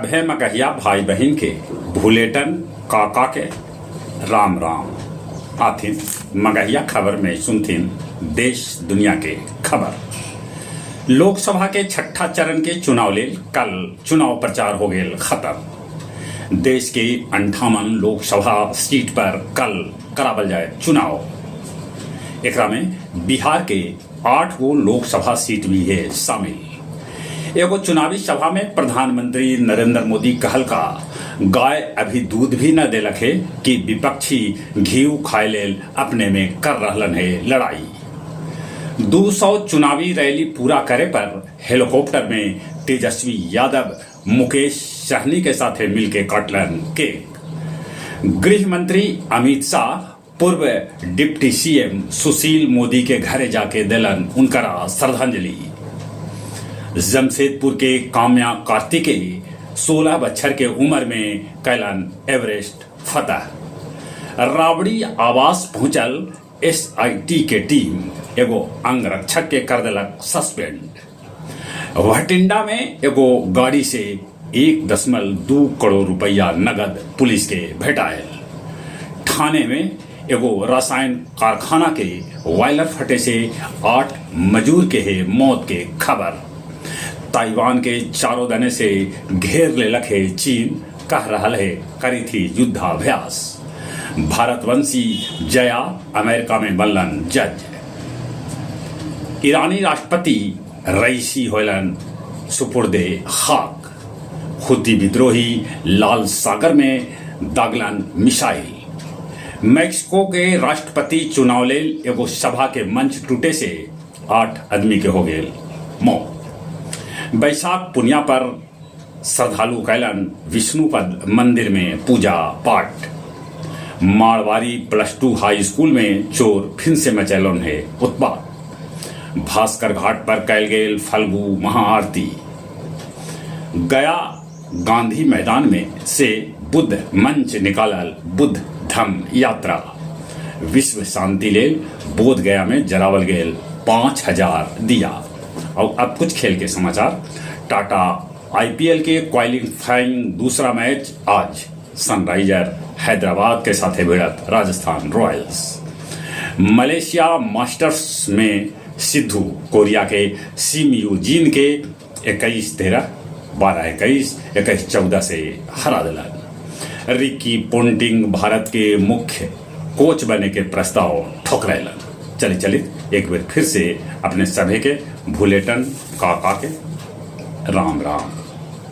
सभे मगहिया भाई-बहिन के भुलेटन काका के राम-राम। आथिन मगहिया खबर में सुनथिन देश दुनिया के खबर। लोकसभा के छठा चरण के चुनाव लेल कल चुनाव प्रचार हो गेल खत्म। देश के 58 लोकसभा सीट पर कल करावल जायत चुनाव। एकरा में बिहार के 8 गो लोकसभा सीट भी हे शामिल। एगो चुनावी सभा में प्रधानमंत्री नरेंद्र मोदी कहलका, गाय अभी दूध भी न देलक हे कि विपक्षी घीव खाय लेल अपने में कर रहलन हे लड़ाई। 200 चुनावी रैली पूरा करे पर हेलीकॉप्टर में तेजस्वी यादव मुकेश सहनी के साथे मिलके काटलन केक। गृह मंत्री अमित शाह पूर्व डिप्टी सीएम सुशील मोदी के घरे जाके देलन उनकरा श्रद्धांजलि। जमशेदपुर के काम्या कार्तिकेय 16 बच्छर के उम्र में कैलन एवरेस्ट फतह। राबड़ी आवास पहुंचल एसआईटी के टीम एगो अंगरक्षक के कर देलक सस्पेंड। भटिंडा में एगो गाड़ी से 1.2 करोड़ रुपया नगद पुलिस के भेटायल। ठाणे में एगो रसायन कारखाना के बॉयलर फटे से 8 मजूर के हे मौत के खबर। ताइवान के चारों दने से घेर लेलक हे चीन, कह रहल हे करी थी युद्धाभ्यास। भारतवंशी जया अमेरिका में बनलन जज। ईरानी राष्ट्रपति रईसी होयलन सुपुर्दे खाक। हुती विद्रोही लाल सागर में दागलन मिसाइल। मैक्सिको के राष्ट्रपति चुनाव लेल एगो सभा के मंच टूटे से 8 आदमी के हो गेल मौत। बैसाख पुनिया पर श्रद्धालु कैलन विष्णुपद मंदिर में पूजा पाठ। मारवाड़ी प्लस 2 हाई स्कूल में चोर फिन से मचैलन हे उत्पात। भास्कर घाट पर कैल गेल फल्गु महाआरती। गया गांधी मैदान में से बुद्ध मंच निकालल बुद्ध धम्म यात्रा। विश्व शांति लेल बोध गया में जरावल गेल 5000 दिया। और अब कुछ खेल के समाचार। टाटा आईपीएल के क्वालिफाइंग दूसरा मैच आज सनराइजर हैदराबाद के साथे भिड़त राजस्थान रॉयल्स। मलेशिया मास्टर्स में सिद्धू कोरिया के सिम यूजीन के 21-13, 12-21, 21-14 से हरा दिलन। रिकी पोंटिंग भारत के मुख्य कोच बने के प्रस्ताव ठुकरैलन। चली चली एक बार फिर से अपने सभे के भूलेटन काका के राम राम।